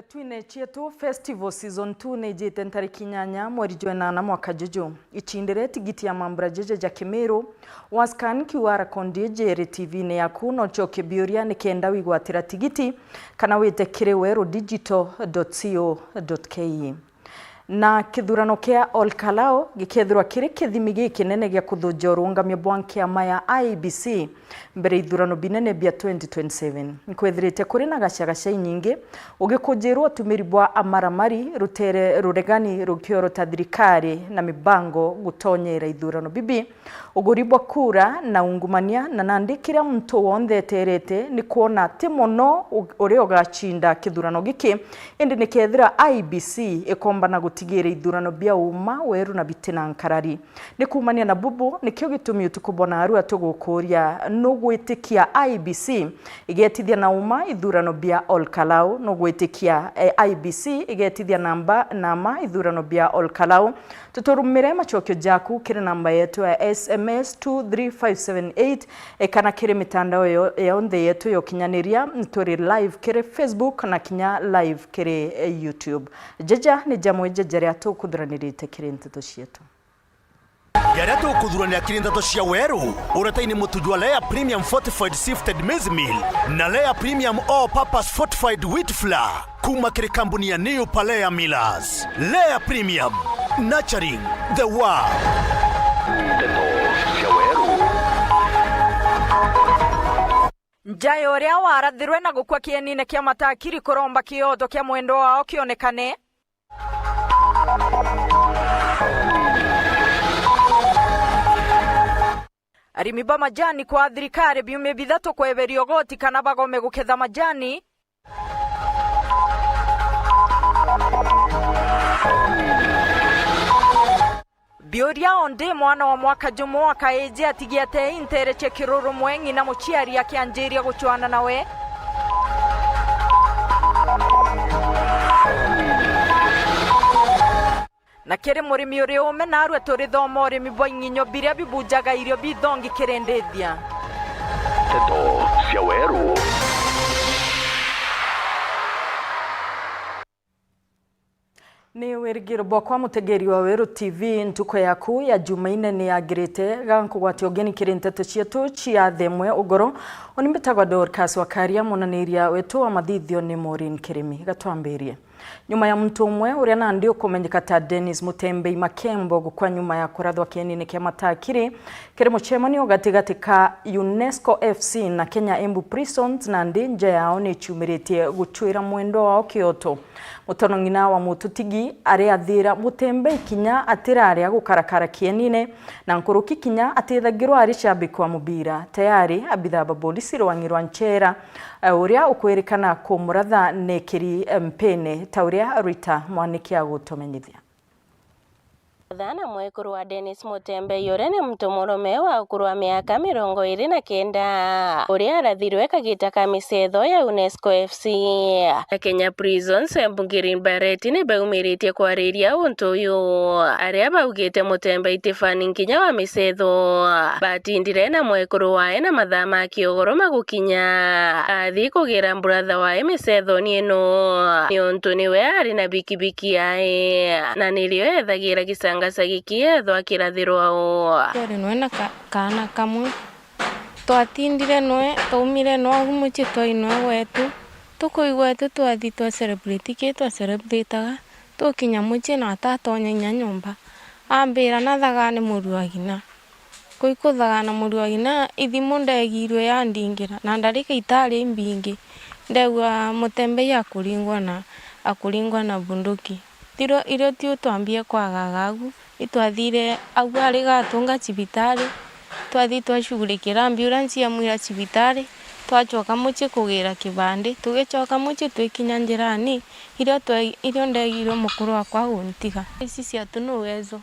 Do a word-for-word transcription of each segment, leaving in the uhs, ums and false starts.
Twine Cietu Festival Season two ni ijite ntariki inyanya mweri jwa inana mwaka juju. Icindire tigiti ya mambura jeje ja Kimiru, wa scan Q R code iji iri T V-ini yaku, na ucokie biuria nikenda wigwatira tigiti kana wite kiri weru digital dot co dot K E. Na kithurano kia Ol Kalou gikethirwa kiri kithimi gikinene gia kuthunja urungamio bwa nkiama ya I E B C mbere ithurano binene bia twenty twenty-seven. Nkwithirite kuri na gacagaca inyingi, ugikujirwa utumiri bwa amaramari, rutere ruregani rukiorota thirikari na mibango gutonyera ithurano bibi, uguri bwa kura na ungumania, na nandi kiria muntu wonthe eterete ni kwona ti mono u-, uria ugacinda kithurano giki, indi nikethira I E B C ikombana gutigira ithurano bia uma, weru na bitina nkarari. Ni kuumania na bubu, nikio gitumi utuku bwa naarua tugukuuria, nugwitikia I E B C igetithia na uma ithurano bia Ol Kalou? Nugwitikia, eh, I E B C igetithia namba, na ma ithurano bia Ol Kalou? Tuturumire macokio jaku kiri namba yetu ya S M S two three five seven eight, e, kana kiri mitandao yo-, yonthe yetu ya ukinyaniria. Turi live kiri Facebook na kinya live kiri, e, YouTube. Jaja ni jamwe ja jaria tukuthuranirite kiri nteto cietu. Jaria tukuthuranira kiri nteto cia weru, uretaini mutu jwa Lea Premium Fortified Sifted Maize Meal na Lea Premium All Purpose Fortified Wheat Flour. Kuuma kiri kambuni ya New Palea Millers. Lea Premium, nurturing the world. Nteto cia weru. Nja ya uria warathirwe na gukua kienine kia matakiri kuromba kioto kia mwendwa wao kionekane. Arimi ba majani kwa thirikari biumia bithatu kweberia ugoti kana bagome guketha majani. Biuria, o ndi mwana wa mwaka jumwe wa kaiji atigia tei ntere cia kiruru mwe ng'ina muciari akianjiria gucwana nawe. Na kiri murimi uri ume, naarua turithoma urimi bwa ing'inyo biria bibujaga irio bithongi kiri ndithia. Nteto cia weru. Ni wirigiro bwakwa, mutegeri wa Weru T V, ntuku yaku ya Jumaine ni yagirite. Ga nkugwatia ugeni kiri nteto cietu cia thaa imwe ugoro. Uni mbitagwa Dorcas Wakaria, munaniria wetu wa mathithio ni Maureen Kirimi. Gatwambirie. Nyuma ya muntu umwe uria nandi ukumenyeka ta Dennis Mutembei Makembo gukua nyuma ya kurathwa kienine kia matakiri kiri mucemanio gatigati ka UNESCO F C na Kenya Embu Prisons, nandi nja yao ni iciumiritie gucwira mwendwa wao kioto. Mutono ng'ina wa mututigi ariathira Mutembei kinya atiraria gukarakara kienine, na nkuruki kinya atithagirwa ari shabiki wa mubira. Tayari abithaa ba polisi rwang'i rwa nchera, eh, uria ukwirikana kumuratha nekiri, eh, mpene, ta uria Rita Mwaniki agutumenyithia. Thana mwekuru wa Dennis Mutembei, uria ni muntu murume wa ukuru wa miaka mirongo iri na kenda, uria arathirwe kagita ka micetho ya UNESCO F C. Na Kenya Prisons Embu Green Beret ni baumiritie kwariria untu uyu, aria baugite Mutembei ti fan nginya wa micetho. Batindire na mwekuru wae na mathaa ma kiogoro magukinya, athi kugira brother wae micethoni ino, niuntu niwe ari na bikibiki yae, na nirio ethagira gicangasa giki ethwa akirathirwa o. Twari noe na ka-, kaana kamwe. Twatindire noe, twaumire noe au mucii twai noe gwetu. Tukuigua tu twathi twa celebrate ki twa celebrataga. Tukinya mucii na atatonya inya nyomba. Ambira, "Nathagane muru wa ng'ina." Kuu kuthagana muru wa ng'ina, ithimu ndegirwe yandingira, na ndarika itari imbingi, ndegua Mutembei akuringwa na, akuringwa na bunduki. Tiro, irio tiu twambie kwagaga agu, itwathire agu ari gatunga cibitari, twathi twacugurikira ambulance yamwira cibitari, twacoka mucii kugira kibandi. Tugicoka mucii twikinya njirani, irio twe-, irio ndegirwe mukuru wakwa aguntiga. Ici ciatu ni uwezo.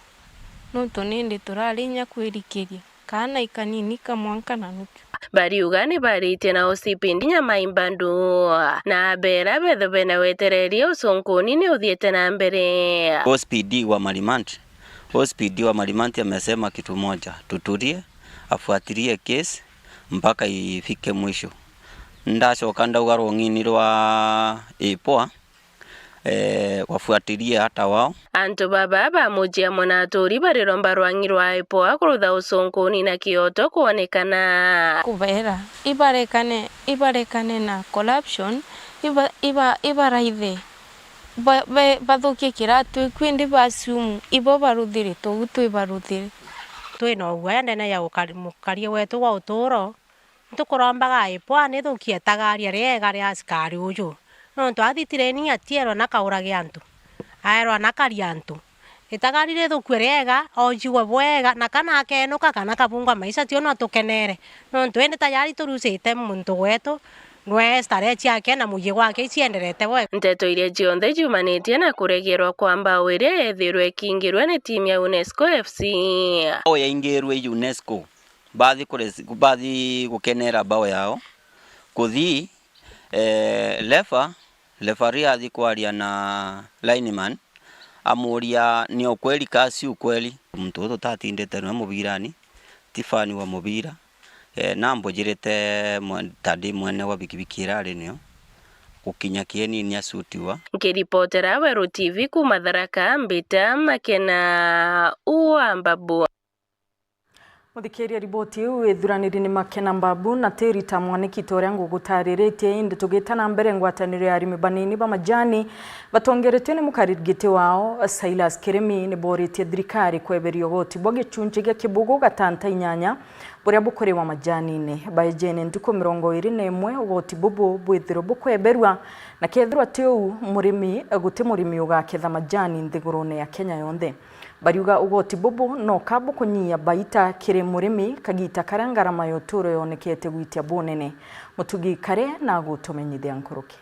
Nontu nindi turari inya kwirikiria, kaana ikanini ka mwanka na nusu. Bariuga ni baritie na O C P D Nyamai Mbadu, na abera betho bena wetereria ucunkuni ni uthiite na mbere. O C P D wa Marimanti, O C P D wa Marimanti amesema kitu moja, tutulie, afuatilie case mpaka ifike mwisho. Ndacoka ndauga rwong'ini rwa Ipoa, eh, wafuatilie hata wao. Antu baba ba muji amwe na aturi bariromba rwang'i rwa IPOA kurutha ucunkuni na kioto kwonekana. Kubeera, ibarekane, ibarekane na corruption, iba, iba, ibaraithe, ba, ba, bathukie kiratu iku indi basumu, ibo baruthire, tou twi baruthire. Twina uguaya ndene ya ukari-, mukaria wetu wa uturo, ntukurombaga IPOA nithukie itagaria riega ria askari uju, nontu athitire ni atierwa na kaurage antu, aerwa na karia antu. Itagari rithukue riega, ojigwe bwega, na kana akenuka kana kabungwa maisha, tio no tukenere, nontu indi tayari turucite muntu wetu, nwe starehe ciake na muyi gwake icienderete bwega. Nteto iria cionthe ciumanitie na kuregerwa kwa mbao iria yethirwe ikingirwe ni timu ya UNESCO F C. Mbao yaingirwe i UNESCO, bathi kure-, bathi gukenera mbao yao, kuthi, eh, refa, referee athi kwaria na lineman, amuria, "Ni ukweli ka si ukweli?" Muntu uyu tutatindite nwe mubirani, ti fan wa mubira, eh, na mbujirite mwe-, ta ndi mwene wa bikibiki irari nio, gukinya kienini acutiwa. Nkiripotera Weru T V kuuma Tharaka, mbita Makena wa Mbabu. Muthikiria, riboti iu ithuraniri ni Makena Mbabu na ti Rita Mwaniki ta uria ngugutaariritie, indi tugita na mbere, ngwataniro ya arimi banini ba majani batongeretue ni mukariri giti wao Silas Kirimi ni booritie thirikari kweberia ugoti bwa gichunchi gia kibugu gatanta inyanya buria bukuriwa majanine. Baejene ntuku mirongo iiri na imwe ugoti bubu bwithirwe bukweberua, na kethirwa ti uu, murimi, guti murimi ugaketha majani nthigurune ya Kenya yonthe. Bariuga ugoti bubu no ka bukunyia baita kiri murimi kagiita karia ngarama ya uturo yonekete gwitia bunene. Mutugi Kare na agutumenyithia nkuruki.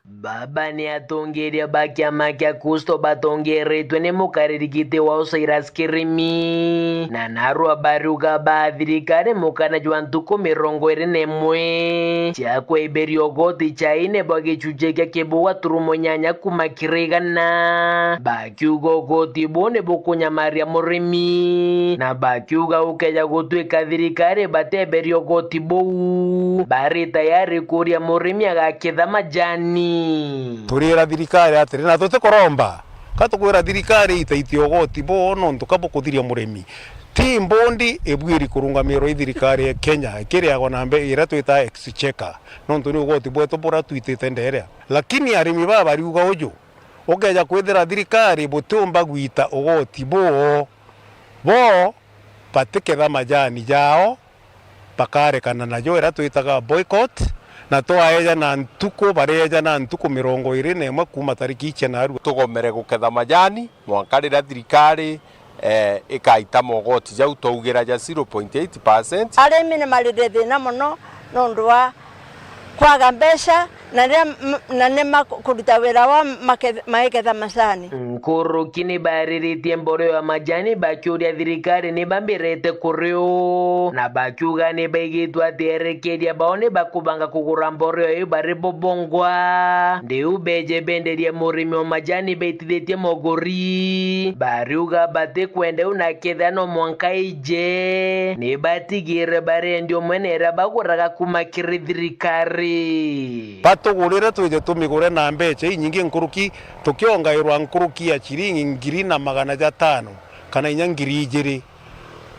Baba ni atongeria ba kiama kia KUSTO batongeretwe ni mukariri giti wao Cyrus Kirimi, na narua bariuga ba thirikari mukana jwa ntuku mirongo iiri na imwe cia kweberia ugoti chaine bwa gichunchi kia kibugu gaturumo nyanya kuuma kiri igana. Bakiuga ugoti buu ni bukunyamaria murimi, na bakiuga ukeja gutwika thirikari bateberia ugoti buu, bari tayari kuria murimi agaketha majani. Turira thirikari atiri, na tutikuromba, ka tukwira thirikari itaitie ugoti buu nontu ka bukuthiria murimi. Ti mbundi ibuiri kurungamirwa i thirikari ya Kenya, ikiriagwa na mbe-, iria twitaa exchequer, nontu ni ugoti bwetu buria twitite nderea. Lakini arimi baba bariuga uju, ukeja kwithira thirikari butiumba gwita ugoti buu, bo batiketha majani jao, bakarekana najo, iria twitaga boycott, na twaeja na ntuku, bareeja na ntuku mirongo iiri na imwe kuuma tariki icia narua. Tugomere guketha majani mwanka riria thirikari eh, ikaita mogoti jau twaugira ja zero point eight percent. Arimi ni marire thina mono nontu wa kwaga mbeca, na riria m-, na ni makuruta wira wa make-, maiketha macani. Nkuruki ni bariritie mboreo ya majani bakiuria thirikari ni bambirite kuri u, na bakiuga ni baigitwe ati erekeria bao ni bakubanga kugura mboreo iu bari bobongwa. Ndiu beje benderie murimi o majani baitithitie moguri. Bariuga batikwenda u na kethira no mwanka ije, ni batigire barendia umwe na iria baguraga kuuma kiri thirikari. Batugurire twije tumigure na mbecha inyingi nkuruki, tukiongairwa nkuruki ya chiringi ngiri na magana jatano kana inya ngiri ijiri.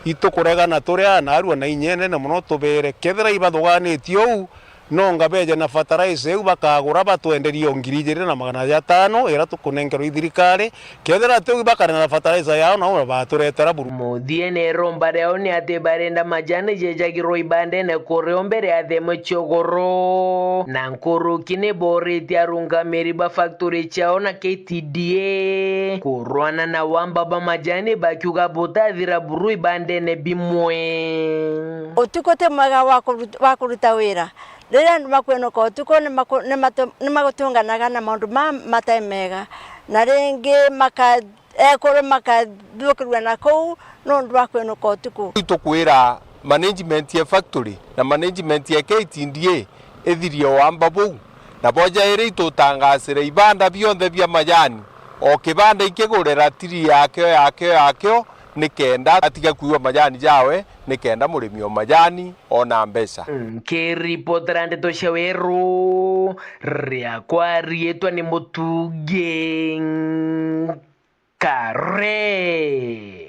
Itukuregana turi ana arua na inya inene mono tubere. Kethira ibathuganitie uu, nonga beje na fertilizer iu bakagura batwenderie o ngiri ijiri na magana jatano iria tukunenkerwa i thirikari. Kethira ti uu, ibakare na fertilizer yao nao baturetera buru. Muthiene iromba riao ni ati barenda majani jejagirwa ibandene kurio mbere ya themo ciogoro. Na nkuruki ni boritie arungamiri ba factory ciao na K T D A kurwana na wamba ba majani bakiuga butathira buru ibandene bimwe. Utuku ti mwega wa kurut-, wa kuruta wira. Riria andu makwinuka utuku, ni maku-, ni matu-, ni magutunganaga na maundu ma matai mega, na ringi maka-, ekuru makathukirua na kuu nontu wa kwinuka utuku. Tukwira management ya factory na management ya K T D A ithirie wamba buu, na bojairi itutangasire ibanda bionthe bia majani, o kibanda ikigure ratiri yakio, yakio, yakio, nikenda atige kuua majani jawe, nikenda murimi o majani ona mbeca. Nkiripotera ndeto cia weru, riakwa riitwa ni Mutungi Nkare.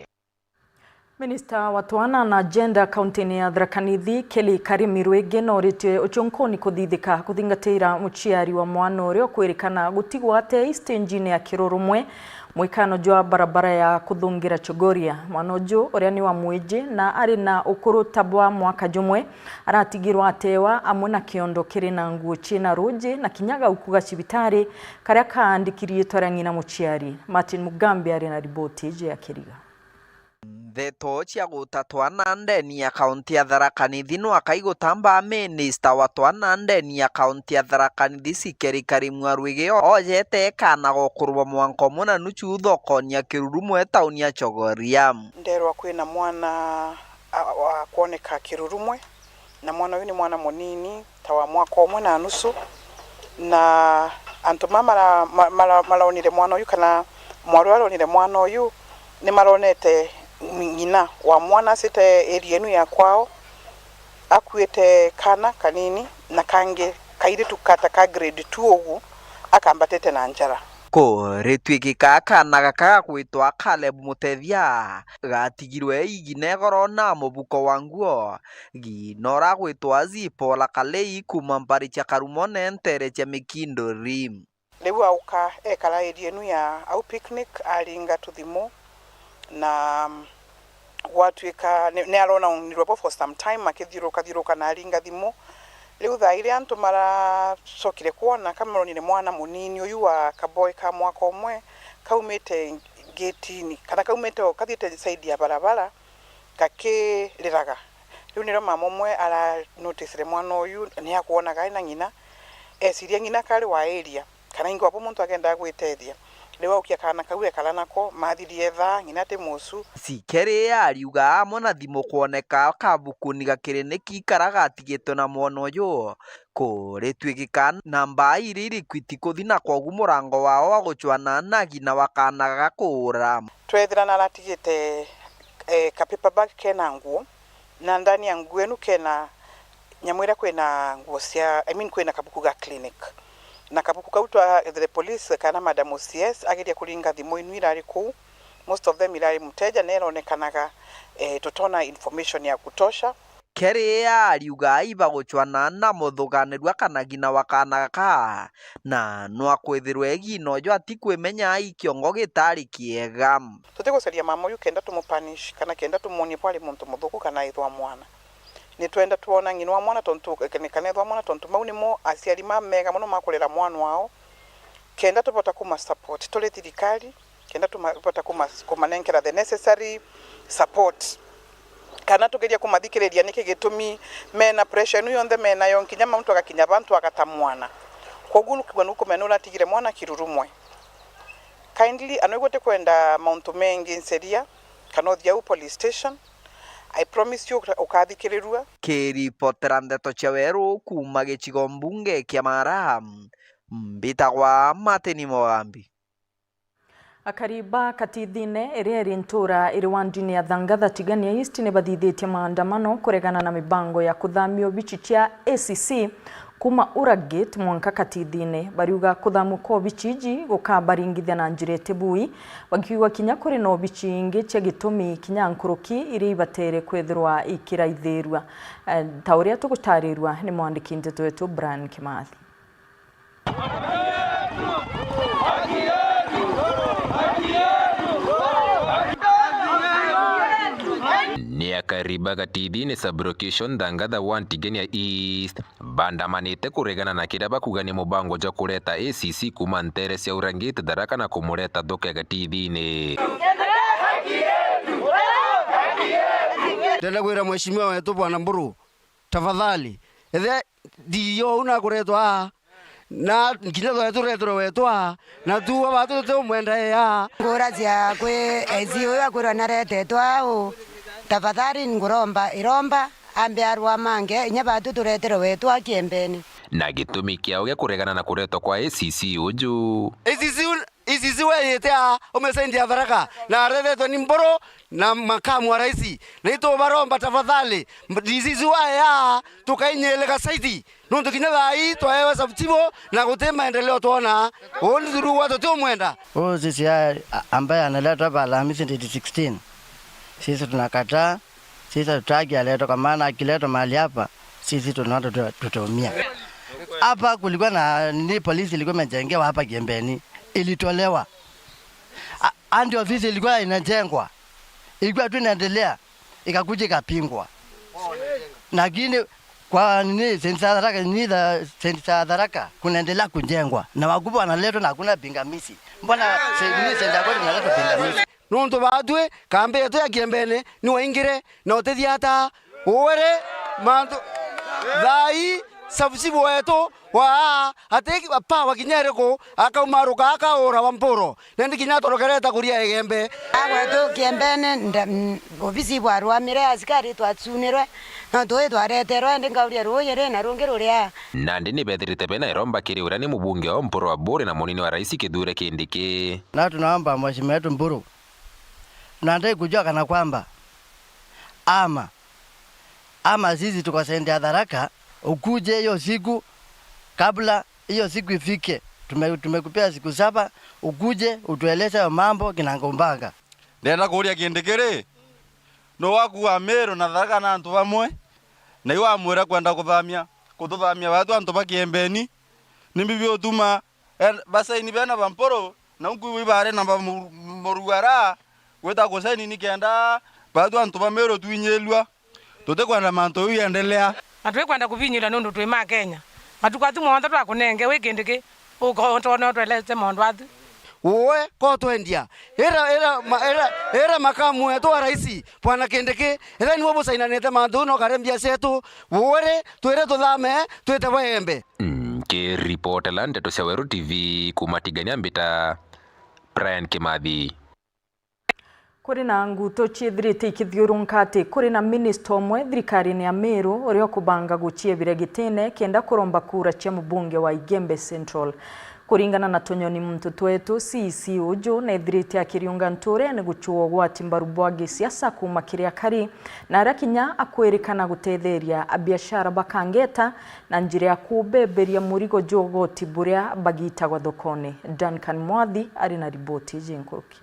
Minista wa twana na gender kaunti-ini ya Tharaka Nithi, Kelly Karimi Rwingi, nooritie ucunkuni kuthithika kuthingatira muciari wa mwana uria ukwirikana gutigwa ate stage-ini ya Kirurumwe, mwikano jwa barabara ya kuthungira Chogoria. Mwana uju, uria ni wa mwiji na ari na ukuru ta bwa mwaka jumwe, aratigirwa atewa amwe na kiondo kiri na nguo ciina ruuji na kinya gauku ga cibitari karia kaandikiri riitwa ria ng'ina muciari. Martin Mugambi ari na riboti iji ya kiriga. Ndeto cia guta twana ndeni ya kaunti ya Tharaka Nithi nwakai gutambaa minista wa twana ndeni ya kaunti ya Tharaka Nithi Sikeri Karimwa Rwigi ojete kaana ga ukuru bwa mwanka umwe na nuchu thokoni ya Kirurumwe tauni ya Chogoria. Nderwa kwina mwana a, wa kwoneka Kirurumwe, na mwana uyu ni mwana munini, ta wa mwaka umwe na nusu, na antu ma mara-, ma-, mara-, maronire mwana uyu, kana mwaru aronire mwana uyu, ni maronete ng'ina wa mwana acite area inu ya kwao, akuite kana kanini, na kangi kairitu kata ka grade two ugu, akambatite na njara. Kurituikika kana gaka gagwitwa Caleb Mutethia, gatigirwe igi na igoro na mubuko wa nguo, gi na uragwitwa Zipola Kalei kuuma mbari cia Karumone nteere cia Mikinduri. Riu auka ekara area inu ya au picnic, aringa tuthimu, na gwatuika ni, ni arona unirwe bo for some time akithiuruka thiuruka na aringa thimu. Riu thaa iria antu maracokire kwona, kamaronire mwana munini uyu wa kaboy ka mwaka umwe kaumite gate-ini, kana kaumite o kathiite side ya barabara, gakiriraga. Riu nirio mama umwe ara noticire mwana uyu ni akwonaga ari na ng'ina, eciria ng'ina kari wa area, kana ingi wabo muntu akendaga gwitethia. Riu aukia kaana kau ekara nako, mathirie thaa, ng'ina ti mucu. Sikeri ariuga amwe na thimu kwoneka kabukuni ga kiriniki karia gatigitwe na mwana uyu, kurituikika namba iria irikwiti kuthi na kwogu murango wao wa gucwana na ng'ina wa kaana gakuura. Twethira naratigite, eh, ka paper bag kena nguo, na ndani ya nguo inu kena nyamu iria kwina nguo cia, I mean, kwina kabuku ga clinic. Na kabuku kau twa the police kana madam O C S ageria kuringa thimu inu irari kuu, most of them irari muteja na ironekanaga, eh, tutona information ya kutosha. Keri ariuga iba gucwana na muthuganirua kana ng'ina wa kaana gaka, na nwa kwithirwa egi nojo atikwimenya ai kiongo gitari kiega. Tutigucaria mama uyu kenda tumupunish kana kenda tumuonie bwari muntu muthuku kana ithwa mwana. Ni twenda twona ng'ina wa mwana tontu, kana ithwa mwana tontu mau nimo aciari ma mega mono ma kurera mwana wao, kenda tubota kuma support turi thirikari, kenda tubota kuma, kumanenkera the necessary support, kana tugeria kumathikiriria niki gitumi mena pressure inu yonthe menayo, nkinya muntu agakinya bantu agata mwana. Kwoguo nukuga nukumenya nuratigire mwana kirurumwe. Kindly, anwigua tikwenda mauntu mengi nceria, kana uthia au police station. I promise you uka-, ukathikirirua. Kiripotera ndeto cia weru kuuma gicigo mbunge kia Mara, mbitagwa Martin Mogambi. Akari ba Katithine, iria iri ntura iri wandini ya Thangatha Tigania East, ni bathithitie maandamano kuregana na mibango ya kuthamia obici cia A C C kuuma Ura Gate mwanka Katithine. Bariuga kuthamua kwa obici iji gukabaringithia na njira iti bui, bakiuga kinya kuri na obici ingi cia gitumi kinya nkuruki iria ibatere kwithirwa ikiraithirua, eh, ta uria tugutarirua ni mwandiki nteto wetu Brian Kimathi. Ni akari ba Gatithine sub-location Thangatha wa Tigania East bandamanite kuregana na kiria bakuga ni mubango jwa kureta A C C kuuma ntere cia Ura Gate Tharaka na kumureta Thuke Gatithine. Ndenda kwira mheshimiwa wetu Bwana Mburu, tafadhali, ethe D O uu nakuretwa aa, na kinya thwe tureterwe wetwa aa, na tu abatu tutiumwenda ee aa. Nguracia kwi A C uyu akwirwa naretetwa aa uu, tafadhali nguromba, iromba ambe arua mange, inya batu tureterwe wetwa kiembeni. Na gitumi kiao gia kuregana na kuretwa kwa A C C uju. A C C u-, A C D C weyite aa, umesaindi ya Tharaka, na arethetwe ni Mburu na makamu wa raisi. Na itubaromba tafadhali, D C waya tukainyilika saiti. Nuntu kinya thaa ii twaewe sub chief na guti maendeleo twona. Uu ni thuru gwa tutiumwenda. Huyu sisi ya-, a-, ambaye analetwa hapa Alhamisi date sixteen, sisi tunakataa. Sisi hatutaki aletwe, kwa maana akiletwa mahali hapa, sisi tunaona tuta-, tutaumia. Hapa kulikuwa na nini, polisi ilikuwa imejengewa hapa Kiembeni, ilitolewa. A-, hadi ofisi ilikuwa inajengwa, ilikuwa tu inaendelea, ikakuja ikapingwa. Lakini kwa nini Saint Tharaka, nini the Saint Tharaka kunaendelea kujengwa na wakubwa wanaletwa na hakuna pingamizi? Mbona se-, nini Saint Tharaka inaletwa pingamizi? Nuntu baatwi kambi yetu ya Kiembeni ni waingire na utithia ata uwere mantu thaa ii sub chief wetu wa ati pawa kinya iriku akaumaruka akaura wa Mpuru. Nendi kinya atorokerete kuria Igembe. Agwetu Kiembene nda-, n-, obisi bwarwamire, asikari twacunirwe, no tui twareterwe, ndi nkauria ruuji ri na rungi ruri aa. Nandi ni bethirite bena iromba kiri uria ni mubunge wa Mpuru wa Buri na munini wa raisi Kithure Kindiki. Na tunaomba mheshimiwa wetu Mburu, tunataka kujua kana kwamba ama, ama sisi tuko Saint Tharaka, ukuje hiyo siku kabla hiyo siku ifike. Tume-, tumekupea siku saba, ukuje utueleze hayo mambo kinagaubaga. Ndenda kuuria Kindiki ri, nu wakua Miru na Tharaka na antu bamwe, na iu amwira kwenda kuthamia, kututhamia baatu antu ba Kiembeni? Ni mbi biutuma en-, basaini bena ba Mpuru, na unku ibo ibari na ba Mu-, Muruara, gwita kusaini nikenda baatu antu ba Miru twinyilua. Tutikwenda mantu jau yendelea. Na twikwenda kubinyirwa nundu twi ma Kenya. Matuku atu monthe twakunenge wi Kindiki, uko-, utone utwelete maundu atu. Uwe ko twendia. Ira, ira, ma-, ira, ira makamu wetu wa raisi, bwana Kindiki, ethira niwe busainanite mantu no kare mbia cietu. Uwe ri, twire tuthame, twite Igembe. Nkiripotela ndeto cia Weru T V kuma Tigania, mbita Brian Kimathi. Kuri na nguto ciithirite ikithiurunka ati kuri na minista umwe thirikarine ya Meru uria ukubanga guciebira gitine kenda kuromba kura cia mubunge wa Igembe Central. Kuringana na tunyoni muntu twetu, C E C uju neethirite akiriunga nturene gucua ugwati mbaru bwa gisiasa kuuma kiri akari, na aria kinya akwirikana gutetheria abiashara ba Kangeta na njira ya kubeberia murigo jwa ugoti buria bagitagwa thokone. Duncan Mwathi ari na riboti iji nkuruki.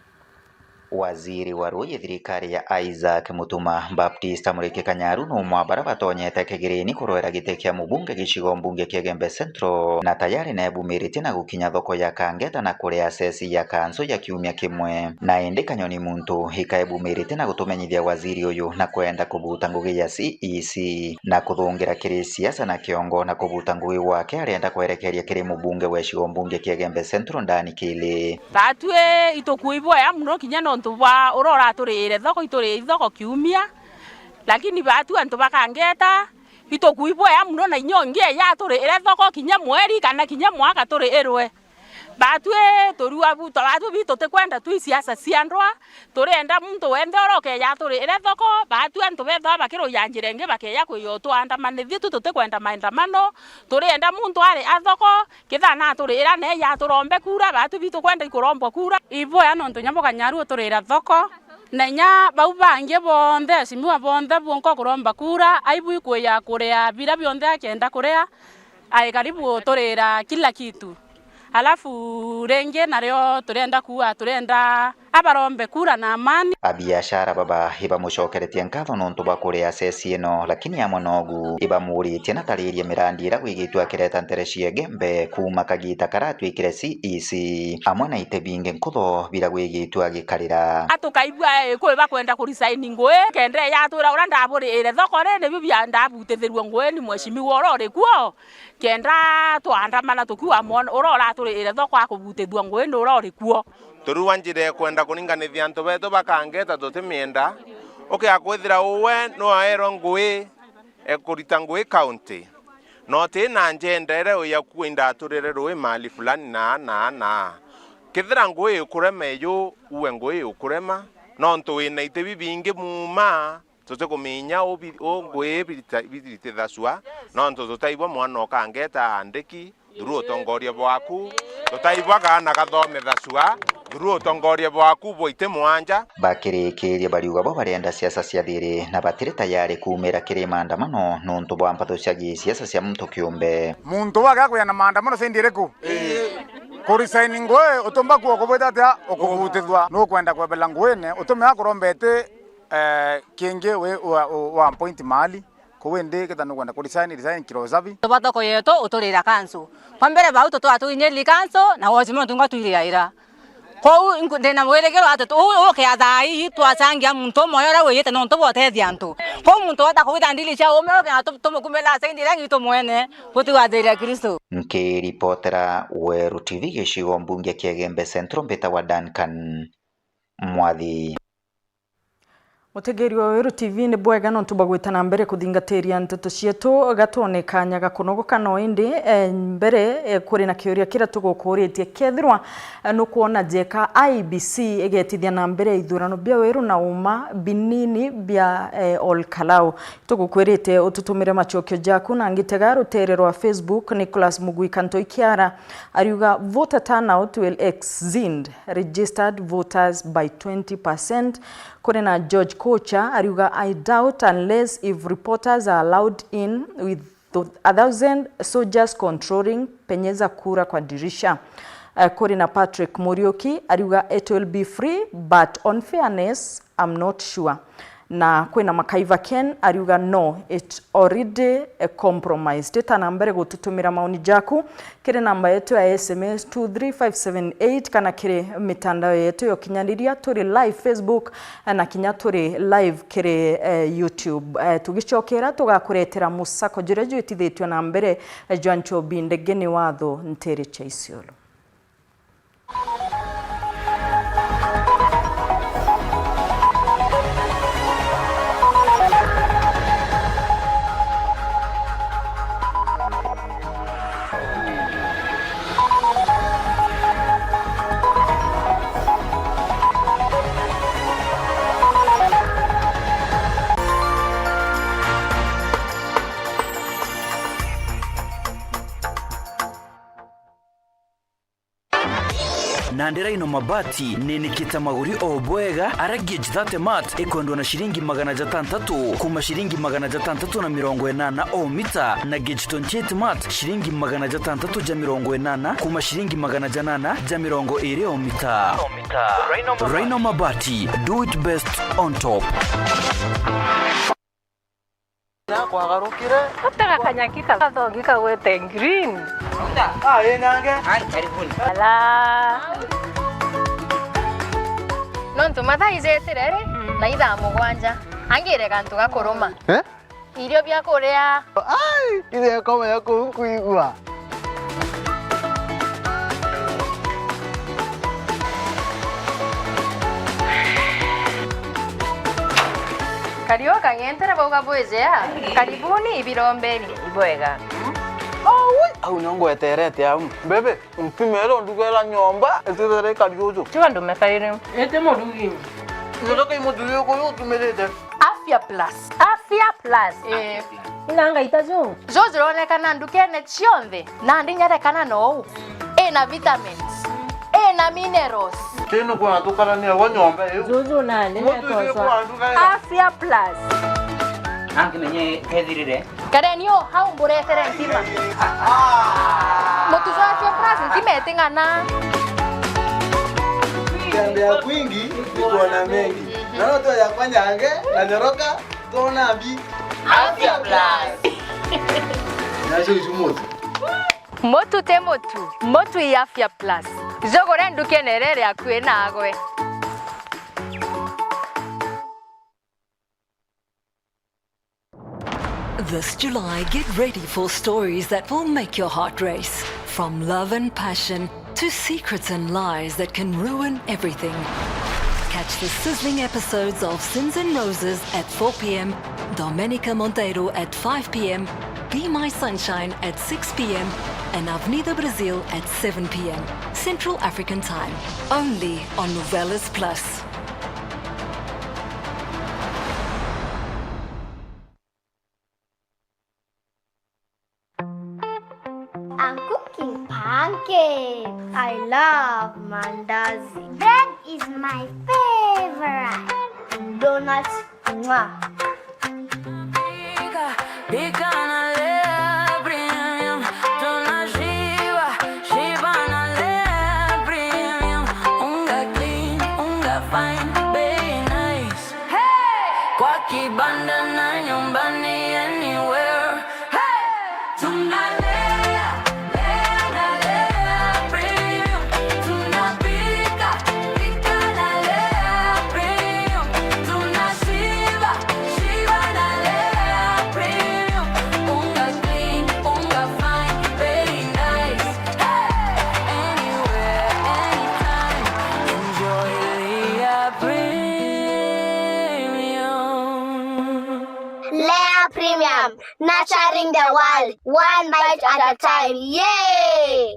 Waziri wa ruuji thirikari ya Isaac Mutuma, Baptista Muriki Kanyaru, ni umwe wa baria batonyete kigirini kurwera giti kia mubunge gicigo mbunge kia Igembe Central, na tayari neebumiritie na gukinya thoko ya Kangeta na kuria ceci ya kansu ya kiumia kimwe. Na indi Kanyoni Muntu ikaebumiritie na gutumenyithia waziri uyu na kwenda kubuta ngugi ya C E C na kuthungira kiri siasa na kiongo na kubuta ngugi gwake arienda kwerekeria kiri mubunge wa gicigo mbunge kia Igembe Central Ndani Kili. Baatwi itukui bwea muno kinya nontu bwa uria uraturiire thoko, ituriire thoko kiumia, lakini baatwi antu ba Kangeta itukui bwea muno na inya ungi eja aturiire thoko kinya mweri kana kinya mwaka turiirwe. Baatwi turua bu-, baatwi bi tutikwenda twi siasa cia ndwa, turienda muntu wenthe uria ukeja aturiire thoko, baatwi antu bethwa bakiruja njira ingi bakeja kwija utwandamanithia, tu tutikwenda maandamano, turienda muntu ari a thoko, Kethira naturiira neeja aturombe kuura, baatu bitu kwenda ikurombwa kuura. Ibwea nontu inya bukanyaru uturira thoko, na inya bau bangi bonthe, aheshimiwa bonthe bunka kuromba kuura, aibu ikwija kuria biria bionthe akenda kuria, ai karibu uturira kila kitu. Alafu ringi nario turienda kuuga, turienda abarombe kura na amani. Abiashara baba ibamucokeretie nkatho nontu bwa kuria ceci ino, lakini amwe nogu ibamuritie na taririe mirandi iria gwigitwe akireta ntere cia Igembe kuuma kagita karia atwikire C E C, amwe na ite bingi nkutho biria gwigitwe agikarira. Atukaigua Agikuyu bakwenda kurisaini ngui, kenda eja atwira uria ndaburiire thoko ri, nibio bia ndabutithirua ngui ni mheshimiwa uria uri kuo. Kenda twaandamana tukiuga mwana uria uraturiire thoko akubutithua ngui ni uria uri kuo. Turua njira ya kwenda kuringanithia antu betu bakangeta tutimienda. Ukea kwithira uwe nwaerwe ngui ekurita ngui county, na uti na njendere uya kuo indaturire rui mali fulani na na na. Kethira ngui ikurema eju, uwe ngui ikurema, nontu wina iti bibingi muuma. Tutikuminya u bi-, u ngui birita-, biritithacua, nontu tutaigua mwana ukangeta aandiki, through utongoria bwaku, tutaibwaga na gathome thacua, through utongoria bwaku bwaite mwanja. Bakirikiria bariuga bo barenda siasa cia thiri na batiri tayari kuumira kiri maandamano nuntu bwa mpatho cia gisiasa cia muntu kiumbe. Muntu wage akwia na maandamano sendi iriku? Ku resign ngui utumba kuo kubwita atia ukubutithua? Nukwenda kwebela nguine utume akurombete, eh, kingi wi wa, wa appoint mahali? Kuu indi kethira nukwenda ku resign, resign kiro sabi. Tuba thoko yetu uturira kanso. Kwa mbere bau tutwaa tuinyiri kanso na woci muntu ngwa twiriaira. Kwou inku-, ndina wirigiro ati tu-, u-, ukia thaa ii twacangia muntu umwe uria wiyite nontu bwa utethia antu. Kwou muntu wata kuwita ndiri cia ume ukia tu-, tumukumira acaindi iria gitu mwene gutigwathiria Kristo. Nkiripotera Weru T V gicigo mbunge kia Igembe Central, mbitagwa Duncan Mwathi. Mutegeri wa Weru T V, ni bwega nontu bwa gwita na mbere kuthingatiria nteto cietu. Gatwone kanya ga kunogoka no indi, eh, mbere, eh, kuri na kiuria kiria tugukuritie. Kethirwa, eh, nukwona jeka I E B C igetithia na mbere ithurano bia Weru na uma binini bia, eh, Ol Kalou, tugukwirite ututumire macokio jaku na ngitega rutere rwa Facebook. Nicholas Mugwika Ntoi Kiara ariuga, "Voter turnout will exceed registered voters by twenty percent." Kuri na George Kocha ariuga, "I doubt unless if reporters are allowed in with th-, a thousand soldiers controlling, penyeza kura kwa dirisha." Eh, kuri na Patrick Muriuki ariuga, "It will be free, but on fairness, I'm not sure." Na kwina Makaiva Ken ariuga, "No, it already, eh, compromised." Ita na mbere gututumira maoni jaku kiri namba yetu ya S M S two three five seven eight kana kiri mitandao yetu ya ukinyaniria. Turi live Facebook, eh, na kinya turi live kiri, eh, YouTube. Eh, tugicokera tugakuretera musako juria jwitithitue na mbere, eh, jwa Nchobi Ndegeni Watho Ntere cha Isiolo. Nandi Rhino Mabati ninikite maguri o bwega, ara gauge thirty mat ikwendwa na ciringi magana jatantatu kuma ciringi magana jatantatu na mirongo inana o mita, na gauge twenty-eight mat ciringi magana jatantatu ja mirongo inana kuma ciringi magana janana ja mirongo iri o mita. Rhino Mabati, do it best on top. Na kwagarukire. Utega kanyaki ka gathongi kagwete green. Ah, ĩ nange. Ai, karibuni. Ala. Nontu mathaa ijetire ri, na ithaa mugwanja. Angire gantu gakuruma. Eh? Irio bia kuria. Ai, ithe akoma ya kuu nkuigua. Kariu kang'entere bauga bwijea. Karibuni ibirombeni. Ibwega. Aui, au nio ngweterete au. Bebe, ntumire ndugera nyomba, itithere ikari uju. Tiga ndume kairi. Iti murugi. Nyotoka imuthuri uyu utumirite. Afya Plus. Afya Plus. Eh. Ina ngaita ju. Juju juronekana ndukene cionthe, na ndinyarekana nou. Ina vitamins. Ina minerals. Tino kwa tukarania wa nyomba iu. Juju nani. Mutu icio netosa. Kwa nduga. Afya Plus. Angimenye kethirire. Kareni o hau mburetere ntima. Mutu jwa Afya Plus ntima iting'ana. Kutembea kwingi ni kuona mengi. Naona tu ya kwanyange na nyoroka, tuona mbi. Afya Plus. Nacio icu mutu. Mutu ti mutu, mutu i Afya Plus. Jugure ndukene iria iri akui nagwe. This July, get ready for stories that will make your heart race. From love and passion to secrets and lies that can ruin everything. Catch the sizzling episodes of Sins and Roses at four p.m., Domenica Monteiro at five p.m., Be My Sunshine at six p.m., and Avenida Brasil at seven p.m. Central African Time, only on Novelas Plus. I'm cooking. Cake. I love mandazi. Bread is my favorite. Donuts. Mwah. Pika, pika na Lea Premium. Tunashiba, shiba na Lea Premium. Unga clean, unga fine, bei nice. Hey! Kwa kibanda na nyumbani, anywhere. Hey! Tunalea, lea na Lea Premium. Tunapika, pika na Lea Premium. Tunashiba, shiba na Lea Premium. Unga clean, unga fine, very nice. Hey! Anywhere, anytime, enjoy Lea Premium. Lea Premium, nurturing the world, one bite at a time. Yay!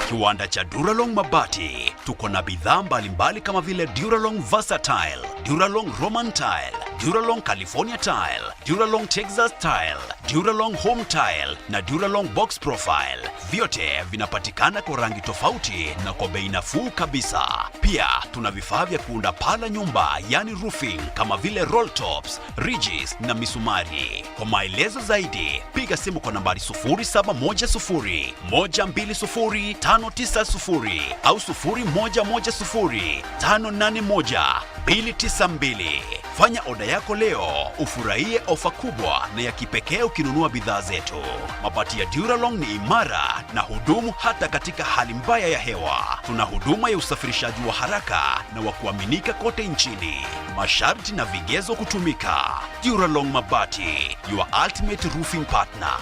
Kiwanda cha Duralong Mabati. Tuko na bidhaa mbalimbali kama vile Duralong Versatile, Duralong Roman Tile, Duralong California Tile, Duralong Texas Tile, Duralong Home Tile na Duralong Box Profile. Vyote vinapatikana kwa rangi tofauti na kwa bei nafuu kabisa. Pia tuna vifaa vya kuunda paa la nyumba, yani roofing, kama vile roll tops, ridges na misumari. Kwa maelezo zaidi, piga simu kwa nambari sufuri saba moja sufuri, moja mbili sufuri, tano tisa sufuri au sufuri moja moja sufuri, tano nane moja, mbili tisa mbili. Fanya oda yako leo, ufurahie ofa kubwa na ya kipekee ukinunua bidhaa zetu. Mabati ya Duralong ni imara na hudumu hata katika hali mbaya ya hewa. Tuna huduma ya usafirishaji wa haraka na wa kuaminika kote nchini. Masharti na vigezo kutumika. Duralong Mabati, your ultimate roofing partner.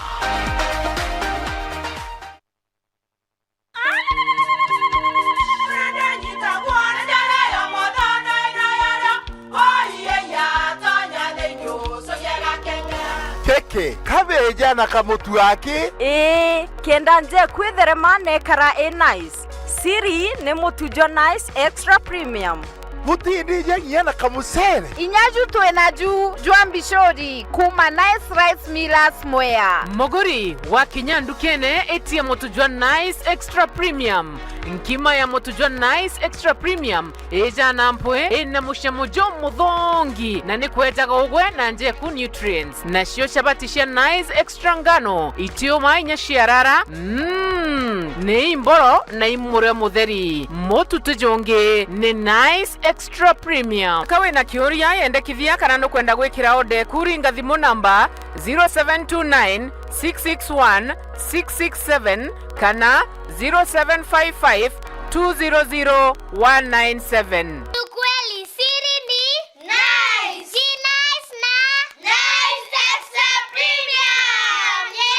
Keke, kabeja na kamutu aki. Ii, kenda nje kwitherema nekara i nice. Siri ni mutu jwa Nice Extra Premium. Butindija nginya na kamucere. Inya ju twi naju jwa mbicuri kuma Nice Rice Millers Mwea. Muguri, wakinya ndukene, itia mutu jwa Nice Extra Premium. Nkima ya mutu jwa Nice Extra Premium ijana mpwi, ina mucamo jumuthongi, na ni kwejaga ugwe na njeku nutrients. Nacio chabati cia Nice Extra ngano, itiuma inya ciarara, mm, ni imboro na imurio mutheri. Mutu ti jungi, ni Nice Extra Premium. Ka wina kiuria, yendekithia kana nukwenda gwikira order eku, ringa thimu namba zero seven two nine, six six one, six six seven kana zero seven five five, two zero zero, one nine seven. Ukweli siri ni Nice. Ki Nice na Nice Extra Premium. Yay!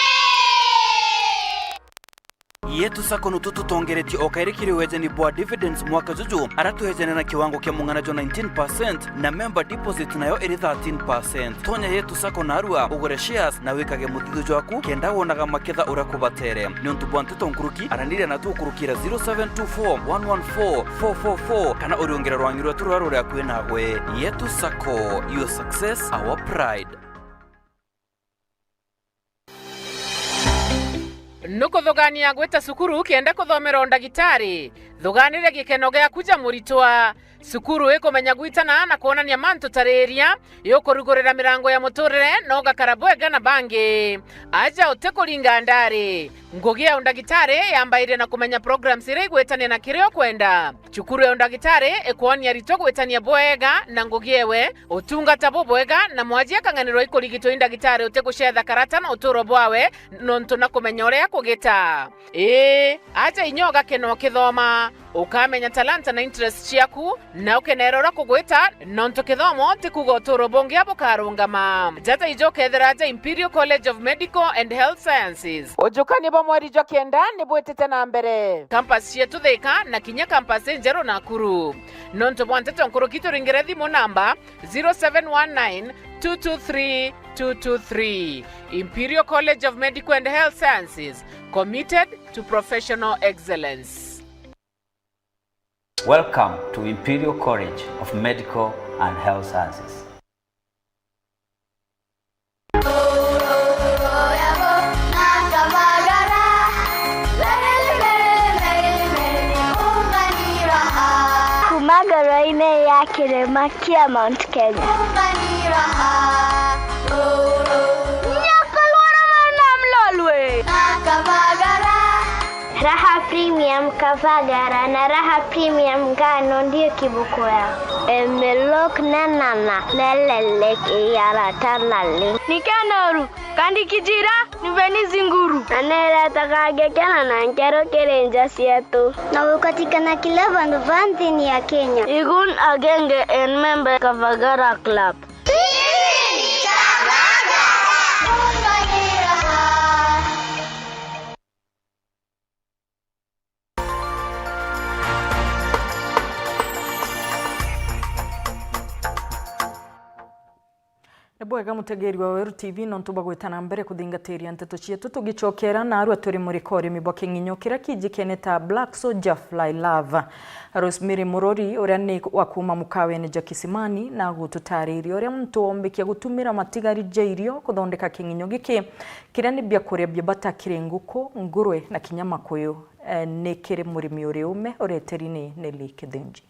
Yetu Sacco nutu tutongeretie o kairi kiri wejani bwa dividends mwaka juju, ara twejane na kiwango kia mung'ana jwa nineteen percent na member deposit nayo iri thirteen percent. Tonya Yetu Sacco narua, ugure shares na wikage muthithu jwaku, kenda wonaga maketha uria kubatere. Niuntu bwa nteto nkuruki, araniria na tukurukira zero seven two four, one one four, four four four, kana uriungire rwangi rwetu ruria ruri akui nagwe. Yetu Sacco, your success, our pride. Nukuthugania gwita cukuru kenda kuthomera undagitari? Thuganire gikeno giaku ja muritwa. Cukuru ikumenya gwitana na kwonania mantu ta riria, yukurugurira mirango ya muturire na ugakara bwega na bangi. Aja utikuringa ndari. Ngugi ya undagitari yambairie na kumenya programs iria igwitania na kiria ukwenda. Cukuru ya undagitari ikwonia aritwa gwitania bwega na ngugi ewe, utungata bubwega, na mwaji akang'anirwa ikurigitwa i ndagitari utigucetha karata na uturo bwawe, nontu na kumenya uria kugita. Ii, aja inya ugakena ukithoma, ukamenya talanta na interest ciaku, na ukenera uria kugwita, nontu kithomo ti kuuga uturo bungi bukarungama. Jata ijo ukethira aja Imperial College of Medical and Health Sciences. Ujukania bwa mweri jwa kenda ni bwitite na mbere. Campus cietu Thika na kinya campus injeru Nakuru. Nontu bwa nteto nkuruki turingire thimu namba zero seven one nine, two two three, two two three. Imperial College of Medical and Health Sciences, committed to professional excellence. Welcome to Imperial College of Medical and Health Sciences. Kavagara-inĩ ya kĩrĩma kĩa Mount Kenya. Nyakalwara na mlolwe. Raha Premium Kavagara na Raha Premium Ngano ndio kiboko yao. Emelok nenana nelelek iyarata nali. Nikenoru. Kandi kijira ni Venisi Nguru. Na neretaga ngekena na nkero kiri nja cietu. Na gukatikana kila vandu va nthini ya Kenya. Igun agenge en member Kavagara Club. Ni bwega mutegeri wa Weru T V nontu bwa gwita na mbere kuthingatiria nteto cietu, tugicokera naarua turi murika urimi bwa king'inyo kiria kijikene ta Black Soldier Fly Larva. Rosemary Murori, uria ni wa kuuma mukawene ja Kisimani, na agututariria uria muntu ombikia gutumira matigari ja irio kuthondeka king'inyo giki, kiria ni biakuria bia bata kiri nguku, ngurwe na kinya makuyu. Eh, ni kiri murimi uri ume ureteri ni Nelly Kithinji.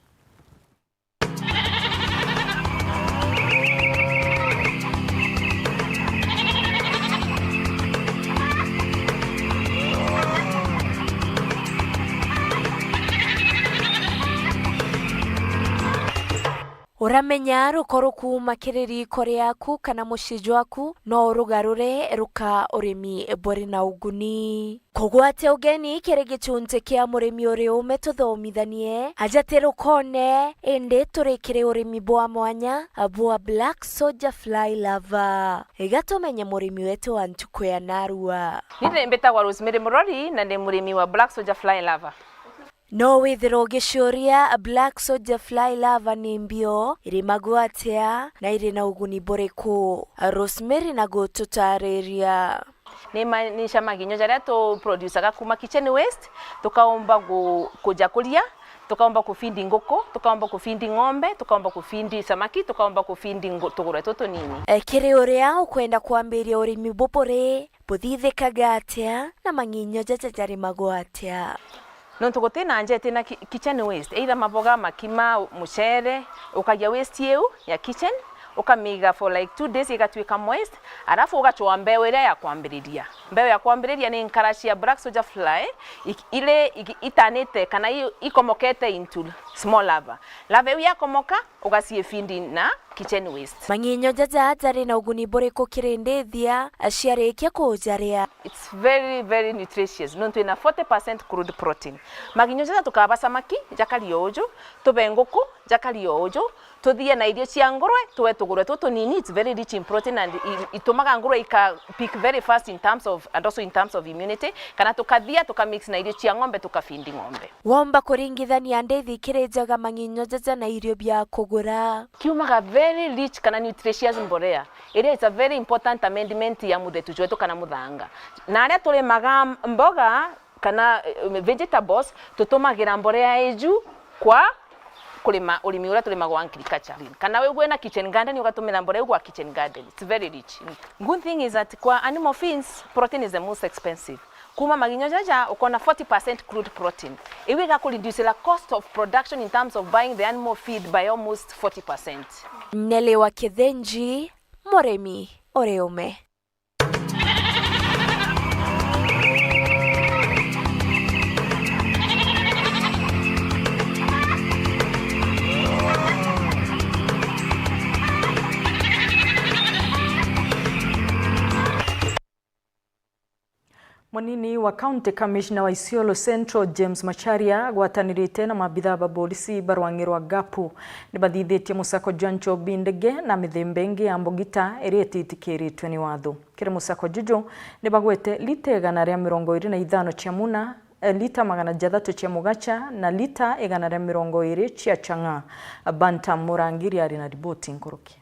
Uramenya ruko rukuuma kiri riiko riaku kana mucii jwaku, no urugarure ruka urimi buri na uguni. Kugwatia ugeni kiri gicunji kia murimi uri ume tuthomithanie, aja ti rukone, indi turi kiri urimi bwa mwanya bwa Black Soldier Fly Larva. Iga tumenye murimi wetu wa ntuku ya narua. Ni mbitagwa Rosemary Murori na ndi murimi wa Black Soldier Fly Larva. No withirwe ugiciuria, Black Soldier Fly Larva ni mbio, irimagwa atia, na iri na uguni buriku? Rosemary na gututariria. Ni maanisha maginyo jaria tu producaga kuma kitchen waste, tukaumba gu-, kuja kuria, tukaumba kufeed nguku, tukaumba kufeed ng'ombe, tukaumba kufeed samaki, tukaumba kufeed ngu-, tugurwe tutu tunini. E, kiri uria ukwenda kwambiria urimi buburi, buthithikaga atia, na mang'inyo jaja jarimagwa atia? Nontu guti na nja iti na ki-, kitchen waste, either maboga, makima, mucere, ukagia waste iu ya kitchen, ukamiiga for like two days, igatuika moist, arafu ugacwaa mbeu iria ya kwambiriria. Mbeu ya kwambiriria ni nkara cia Black Soldier Fly, ik-, iri ik-, itanite kana i-, ikomokete into small larva. Larva iu yakomoka, ugaciifeed na kitchen waste. Mang'inyo jaja jari na uguni buriku kiri ndithia ciarikia kujaria? It's very, very nutritious, nontu ina forty percent crude protein. Mang'inyo jaja tukaba samaki, jakari o uju, tube nguku, jakari o uju, tuthie na irio cia ngurwe, tuwe tugurwe tutu tunini, it's very rich in protein and i-, itumaga ngurwe ika peak very fast in terms of, and also in terms of immunity, kana tukathia, tukamix na irio cia ng'ombe, tukafeed ng'ombe. Womba kuringithania ndithi kiri njega mang'inyo jaja na irio bia kugura? Kiumaga very rich kana nutritious mborea, iria is a very important amendment ya muthetu jwetu kana muthanga. Na aria turimaga mboga kana, eh, vegetables, tutumagira mborea iju kwa kurima urimi uria turimaga wa agriculture. Kana wi gwina kitchen garden, ugatumira mborea iu gwa kitchen garden. It's very rich. Good thing is that kwa animal feeds, protein is the most expensive. Kuma mang'inyo jaja, ukona forty percent crude protein. Iu igakureducera cost of production in terms of buying the animal feed by almost forty percent. Nelly wa Kithinji, murimi uri ume. Munini wa County Commissioner wa Isiolo Central, James Macharia, agwatanirite na maabithaa ba borisi ba rwang'i rwa Gapu, nibathithitie musako jwa nchobi ndege na mithemba ingi ya mbugita iria ititikiritwe ni watho. Kiri musako juju, nibagwete lita igana ria mirongo iri na ithano cia muna, eh, lita magana jathatu cia mugacha na lita igana ria mirongo iri cia chang'aa. Bantam Murangiri ari na riboti nkuruki.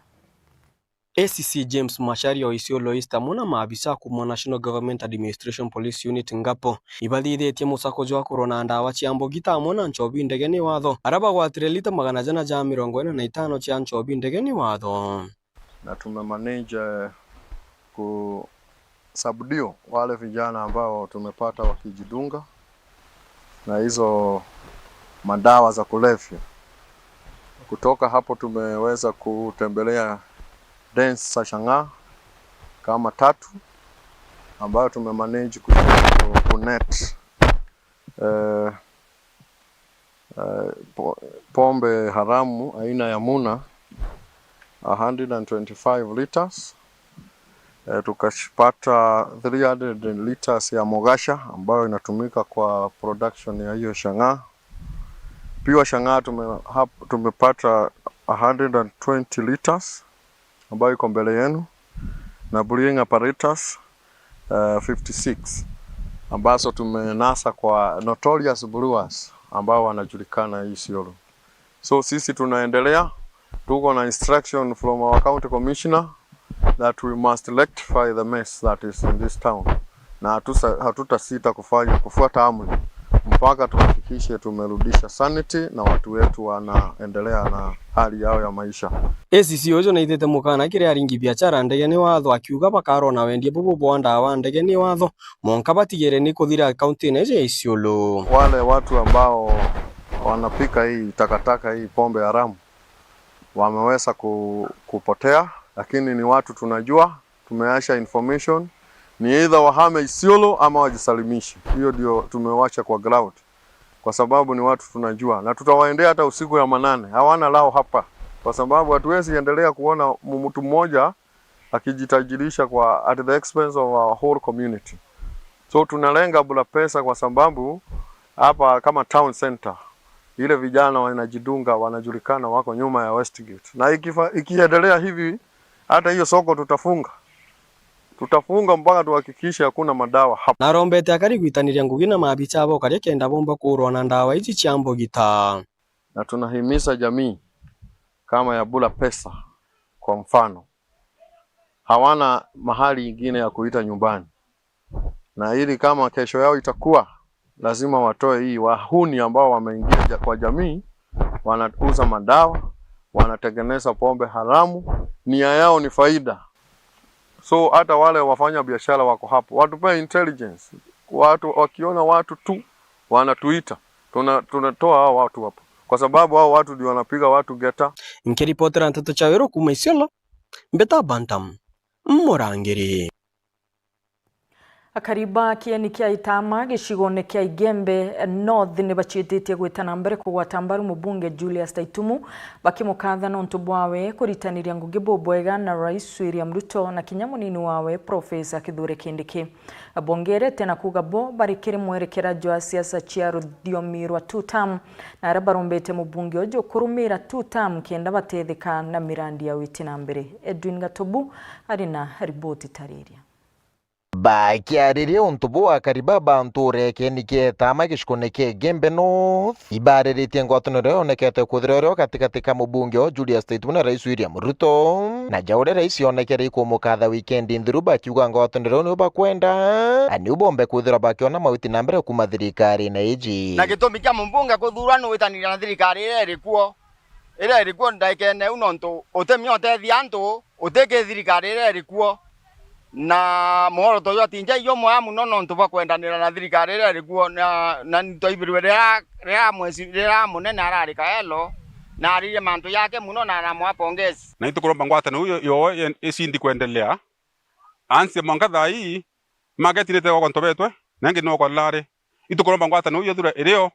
A C C James Macharia o Isiolo East amwe na maabisa kuuma National Government Administration Police Unit Ngapo ibathithitie musako jwa kurwa na ndawa cia mbugita amwe na nchobi ndege ni watho, aria bagwatire lita magana jana ja mirongo ina na itano cia nchobi ndege ni watho. Na tumemanage, eh, ku subdue wale vijana ambao tumepata wakijidunga na hizo madawa za kulevya. Kutoka hapo tumeweza kutembelea dens za Chang'aa kama tatu ambayo tumemanage ku-, ku-, kunet, eh, eh, po-, pombe haramu aina ya Muna, a hundred and twenty-five liters. Eh, tukapata three hundred liters ya Mogasha ambayo inatumika kwa production ya hiyo Chang'aa. Pure Chang'aa tume-, hap-, tumepata a hundred and twenty liters ambayo iko mbele yenu, na brewing apparatus, eh, fifty-six ambazo tumenasa kwa notorious brewers ambao wanajulikana hii Isiolo. So sisi tunaendelea, tuko na instruction from our county commissioner that we must rectify the mess that is in this town, na hatusa-, hatutasita kufanya, kufuata amri mpaka tuhakikishe tumerudisha sanity na watu wetu wanaendelea na hali yao ya maisha. A C C uju naithite mukana kiri aringi biachara ndege ni watho, akiuga bakarona wendia bubu bwa ndawa ndege ni watho, mwanka batigire ni kuthira kaunti-ini iji ya Isiolo. Wale watu ambao wanapika hii takataka, hii pombe haramu, wameweza ku-, kupotea, lakini ni watu tunajua, tumeacha information, ni either wahame Isiolo ama wajisalimishe. Hiyo ndio tumewacha kwa ground, kwa sababu ni watu tunajua, na tutawaendea hata usiku ya manane. Hawana lao hapa, kwa sababu hatuwezi endelea kuona mu-, mtu mmoja akijitajirisha kwa, at the expense of our whole community. So tunalenga Bula Pesa kwa sababu hapa kama town center, ile vijana wanajidunga, wanajulikana, wako nyuma ya Westgate. Na ikifa-, ikiendelea hivi, hata hiyo soko tutafunga. Tutafunga mpaka tuhakikishe hakuna madawa hapa. Narombete akari gwitaniria ngugi na mabicha abo karia kenda bomba kuurwa na ndawa iji cia mbugita. Na tunahimiza jamii kama ya Bula Pesa, kwa mfano, hawana mahali ingine ya kuita nyumbani, na ili kama kesho yao itakuwa, lazima watoe hii wahuni ambao wameingia ja-, kwa jamii, wanauza madawa, wanatengeneza pombe haramu, nia yao ni faida. So hata wale wafanya biashara wako hapo, watupee intelligence. Watu wakiona watu tu wanatuita, tuna-, tunatoa hao watu hapo, kwa sababu hao watu ndio wanapiga watu ngeta. Nkiripotera nteto cia Weru kuuma Isiolo, Mbeta Bantam, Murangiri. Akari ba kieni kia Itama gicigone kia Igembe North ni baciititie gwita na mbere kugwata mbaru mubunge Julius Taitumu, bakimukatha nontu bwawe kuritaniria ngugi bubwega na Rais William Ruto na kinya munini wawe Professor Kithure Kindiki. Bongerete na kuuga bo bari kiri mwerekera jwa siasa cia ruthiomi rwa two term, na aria barombete mubunge uju kurumira two term kenda batetheka na mirandi ya witi na mbere. Edwin Gatobu ari na riboti tariria. Bakiariria untu buu, akari baba ntuura ya kieni kia Itama gicigone kia Igembe North ibariritie ngwataniro yonekete kwithirwa irio gatigati ka mubunge o Julius Taitumu na Rais William Ruto, na ja uria rais yonekere ikumukatha wikendi nthiru, bakiuga ngwataniro iu niu bakwenda, na niu bombe kwithirwa bakiona mauti na mbere kuuma thirikarine iji. Na gitumi kia mubunge kuthurwa ni gwitaniria na thirikari iria iri kuo, iria iri kuo ndaikene iu, nontu utimenya utethia antu, utikii thirikari iria iri kuo. Na muoroto jwa Tinjai jumwega muno nontu bwa kwendanira na thirikari iria iri kuo, na, na ni twaibirwe riria, riria mweci-, riria munene arari Kaelo, na aririe mantu jake muno na aramwa pongezi. Na itukuromba ngwataniro iu yo, yo, icindi kwendelea. Ansia mwanka thaa ii, magetirite gwakwa ntobetwe, na ingi ni gwakwa rari. Itukuromba ngwataniro iu yethirwe irio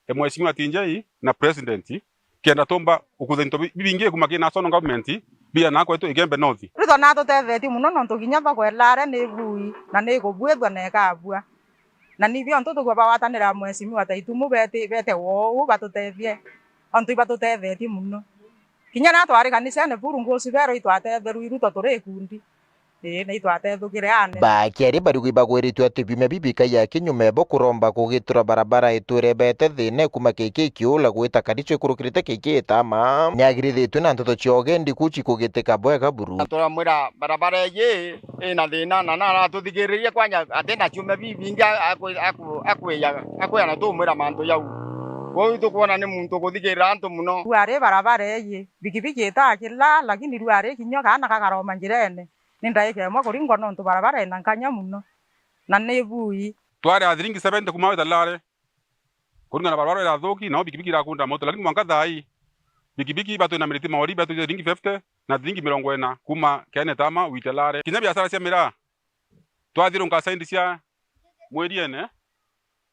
e Mheshimiwa Tinjai na President, kenda tumba ukutha into bi-, bibingi kuma ki National Government, bia na kwetu Igembe North. Ruto natutethetie muno nontu kinya thoko elare ni bui na ni ikubuithua na ikabua. Na ni bio ntu tukua bagwatanira Mheshimiwa Taitumu beti-, bete wou batutethie. Ontu ibatutethetie muno. Kinya na twari kanisene buru nguci bero itwatetherwi Ruto turi ikundi. Ii, ni itwatethukire ane. Bakiari bariuga ibagwiritue ati biumia bibikai aki nyuma ebo kuromba kugitura barabara itwire bete thina kuma kiki kiula gwita Karicho ikurukirite kiki Itama, ni agirithitue na nteto cia ugendi kuchi kugitika bwega buru. Turamwira barabara iji ina thina na naratuthikiririe kwanja ati na ciumia bibingi aku-, aku-, akwiya, akwiya na tumwira mantu jau. Kwou itukwona ni muntu ukuthikirira antu muno. Rwari barabara iji, bikibiki itakila, lakini rwari kinya kaana kakaroma njirene. Ni ndaika imwe kuringwa nontu barabara ina nkanya muno, na ni bui. Twari a thiringi seventy kuma Wetalare, kuringana na barabara irathuki, nao bikibiki irakunda mautu, lakini mwanka thaa ii, Bikibiki batwinamirite maori, batwite thiringi fifty na thiringi mirongo ina kuma Kene Tama wite Lare. Kinya biashara cia miraa, twathiurunka side cia Mwiriene,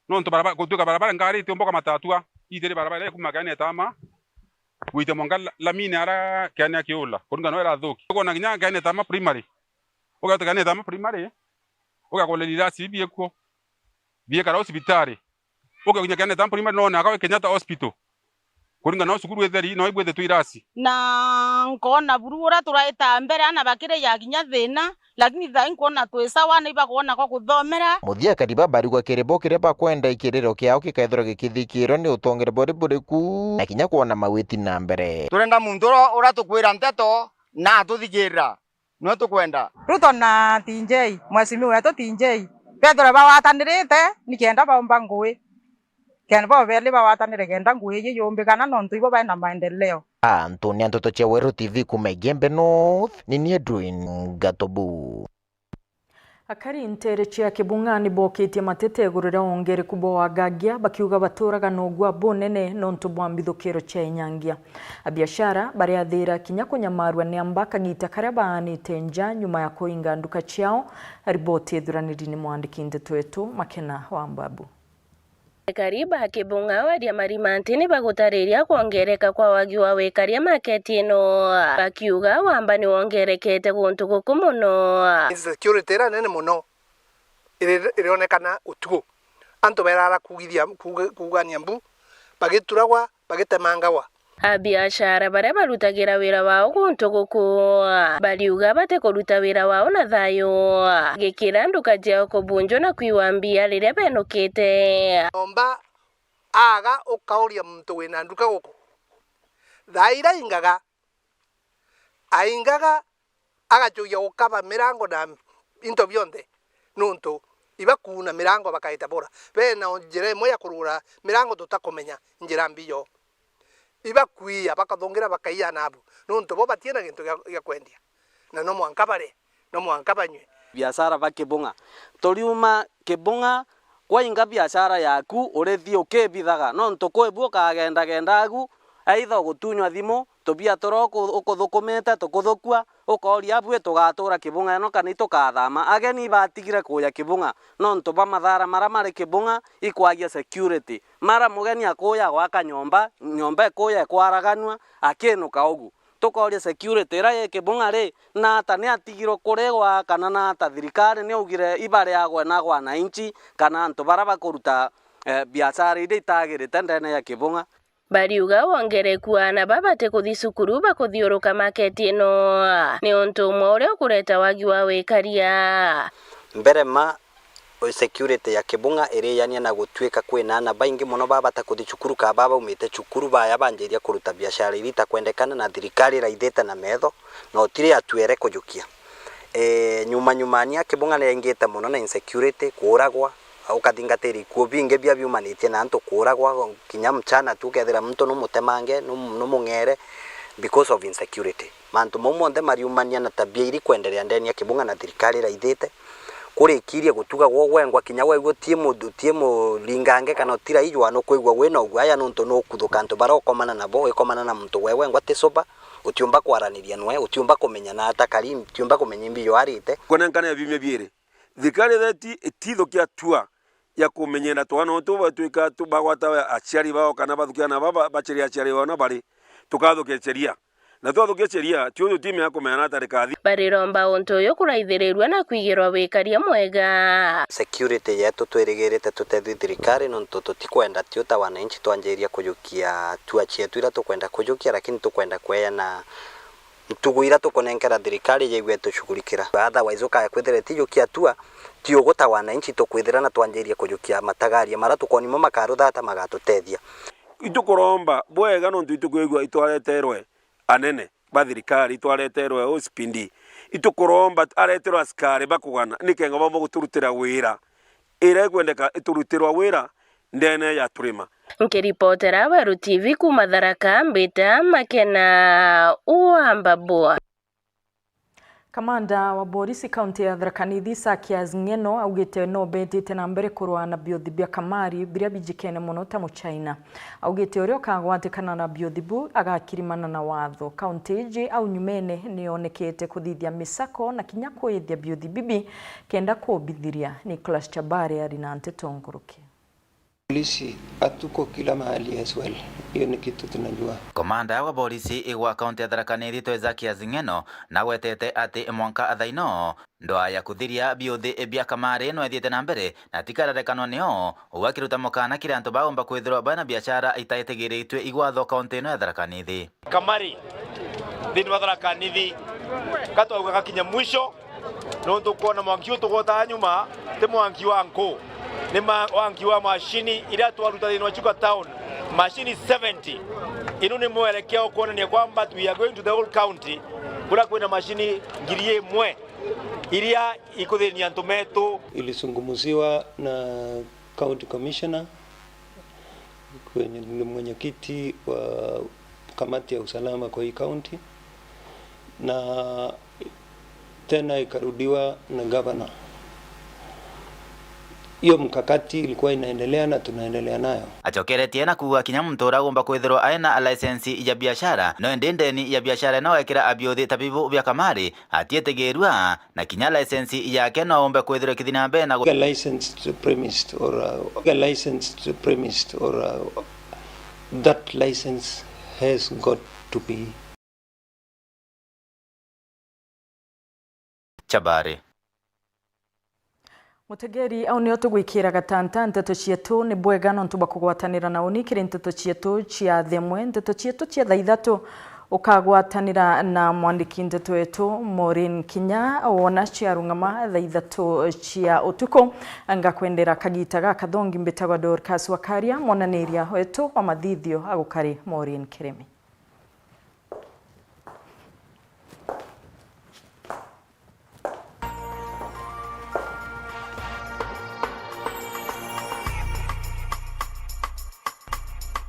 nontu barabara, gutwika barabara ngari itiumboka matatua, itiri barabara iria ikuma Kene Tama wite mwanka la-, lamine ara Kene akiula, kuringana na uria irathuki. Ukoona kinya Kene Tama primary, ugeeta Kene Tama primary, ugakora irasi biekuo, biekara hospitali. Ukinya Kene Tama primary, no wone aka Kenyatta Hospital. Kuringana na cukuru itheri, no ibwithe tu irasi. Na nkona buru uria turaita mbere, ana bakiriaga kinya thina, lakini thaa ii nkwona twi sawa, na ibakwona kwa kuthomera. Muthia kariba bariuga kiri bo kiria bakwenda ikiriro kiao gikethirwa gikithikirwa ni utongere buri buriku, na kinya kwona mawiti na mbere. Turenda muntu uria, uria tukwira nteto na atuthikirira. Niwe tukwenda. Ruto na T J, mheshimiwa wetu T J, bethirwe bagwatanirite nikenda baumba ngui. Kenda bo beli bagwatanire kenda ngui iji yumbikana nontu ibo baina maendeleo. Antu ni a nteto cia Weru T V kuma Igembe North, ni ni Edwin Gatobu. Akari nteere cia Kibung'a ni bokitie mateta iguru ria wongereku bwa wagangia, bakiuga baturaga na ugua bunene nontu bwa mbithukiro cia inyangia. Abiashara bariathira kinya kunyamarua ni amba kagita karia baanite nja nyuma ya kuinga nduka ciao. Riboti ithuraniri ni mwandiki nteto wetu Makena wa Mbabu. Ekari ba Kibung'a waria marima nti ni bagutariria kwongereka kwa wagi wa wikaria maketi ino, bakiuga wamba ni wongerekete guntu guku mono. Insecurity iria nene mono iri-, irionekana utuku. Antu berara kugithia, kuga-, kugania mbu, bagituragwa, bagitemangagwa. Abiashara baria barutagira wira wao guntu guku bariuga batikuruta wira wao na thayu, gikira nduka ciao kubunjwa na kwiwa mbia riria benukite. Nyomba aga ukauria muntu wina nduka guku, thaa iria aingaga, aingaga agacukia gukaba mirango na into bionthe, nontu ibakuuna mirango bakaita bura. Bena njira imwe ya kurugura mirango tutakumenya njira mbi yo. Ibakwiya, bakathungira, bakaiya nabu, nontu bo batina gintu gia, gia kwendia, na no mwanka barie, no mwanka banyue. Biashara ba Kibung'a. Turiuma Kibung'a, kwainga biashara yaku, urithi ukibithaga, nontu kwi bu ukagendagenda agu, either ugutunywa thimu, tubia turia uku-, ukuthukumite tukuthukua, ukooria abui tugatura Kibung'a ino kana itukathama. Ageni ibatigire kuja Kibung'a nontu bwa mathara maria mari Kibung'a, ikwagia security. Mara mugeni akuja gwaka nyomba, nyomba ikuja ikwaraganua, akinuka ugu. Tukooria security iria yi Kibung'a ri, na ata ni atigirwe kurigwa, kana na ata thirikari ni augire ibariagwe na wananchi, kana antu baria bakuruta, eh, biashara iria itagirite ndene ya Kibung'a? Bariuga wongereku wa aana babati kuthi cukuru bakuthiuruka maketi ino, ni untu umwe uria ukureta wagi wa wikaria. Mbere ma, security ya Kibung'a iriania na gutuika kwina aana baingi mono babata kuthi cukuru, ka babaumite cukuru baya banjiria kuruta biashara iria itakwendekana, na thirikari iraithite na metho, na utiri atuere kujukia. E, nyuma nyuma ni a Kibung'a ni yaingite mono na insecurity, kuuragwa, ukathingatira ikuo bingi bia biumanitie na antu kuuragwa, kinya mchana tu ukethira muntu numutemange, num-, numung'ere because of insecurity. Mantu mau monthe mariumania na tabia iri kwenderea ndeni ya Kibung'a na thirikari iraithite. Kurikirie gutuga gwo gwengwa, kinya wegua utie mu-, utie muringange kana utiraijwa, nukwigua wina ugwaya nontu nukuthuka antu baria ukomana nabo, wikomana na muntu we wengwa ti sober, utiumba kwaraniria nwe, utiumba kumenya na atakari, utiumba kumenya imbi yo arite. Kunenkana ya biumia biiri, thirikari itheti itithukia tua ya kumenyera twana utu batwika tu-, bagwata aciari bao kana bathukia na baba baciri aciari bao na bari, tukathukia sheria. Na twathukia sheria, tio tutimenya kumenya na atarikathi. Bariromba untu uyu kuraithirirua na kwigirwa wikaria mwega. Security yetu twirigirite tutethwi thirikari, nontu tutikwenda tio ta wananchi twanjiria kujukia tua cietu iria tukwenda kujukia, lakini tukwenda kweana ntugu iria tukunenkera thirikari yaigua itushughulikira. Otherwise, ukaya kwithira itijukia tua, ti ugu ta wananchi tukwithira na twanjirie kujukia matagaria maria tukoni mo makaruthata magatutethia. Itukuromba bwega nontu itukwigua itwareterwe anene ba thirikari, itwareterwe O C P D. Itukuromba areterwe askari bakugana, nikenga bamwe guturutira wira. Iria ikwendeka iturutirwa wira ndene ya turima. Nkiripotera Weru T V kuuma Tharaka, mbita Makena wa Mbabua. Kamanda wa borisi kaunti ya Tharaka Nithi, Sakias Ng'eno, augite no betite na mbere kurwa na biothi bia kamari biria bijikene mono ta Muchina. Augite uria ukagwatikana na biothi bu agakirimana na watho. Kaunti iji au nyumene niyonekete kuthithia misako na kinya kwithia biothi bibi kenda kubithiria. Nicholas Chabare ari na nteto nkuruki. Polisi hatuko kila mahali as well. Hiyo ni kitu tunajua. Komanda wa borisi igwa kaunti ya Tharaka Nithi, Sakias Ng'eno, nagwetete ati mwanka thaino ndwaa ya kuthiria biuthi bia kamari no ithiite na mbere na tikararekanwa nio, uu akiruta mukana kiri antu baumba kwithirwa bana biashara itaitigiritue igwatho kaunti ino ya Tharaka Nithi. Kamari thiini wa Tharaka Nithi, ka twauga gakinya mwisho, nontu kwona mwanki uu tugwataga nyuma, ti mwanki wa nku, ni ma-, mwanki wa macini iria twaruta thiini wa Chuka Town, macini seventy. Inu ni mwerekeo kwonania kwamba we are going to the whole county, kuria kwina macini ngiri imwe iria ikuthinia antu metu. Ilizungumziwa na County Commissioner, kwenye ni mwenyekiti wa kamati ya usalama kwa hii county, na tena ikarudiwa na governor. Hiyo mkakati ilikuwa inaendelea na tunaendelea nayo. Acokeretie na kuuga kinya muntu uria agomba kwithirwa aina license ya biashara, no indi ndeni ya biashara ino wekira abiuthi ta bibu bia kamari, atiitigirua, na kinya license yake no aumbe kwithirwa ikithi na mbere na gu- A licensed premised or, uh, a licensed premised or, uh, that license has got to be. Chabari. Mutegeri, au nio tugwikira gatanta nteto cietu. Ni bwega nontu bwa kugwatanira na uni kiri nteto cietu cia themwe, nteto cietu cia thaa ithatu. Ukagwatanira na mwandiki nteto wetu Maureen Kinya, wona ciarungama thaa ithatu cia utuku. Ngakwendera kagita gakathongi. Mbitagwa Dorcas Wakaria, mwananiria wetu wa mathithio agukari Maureen Kirimi.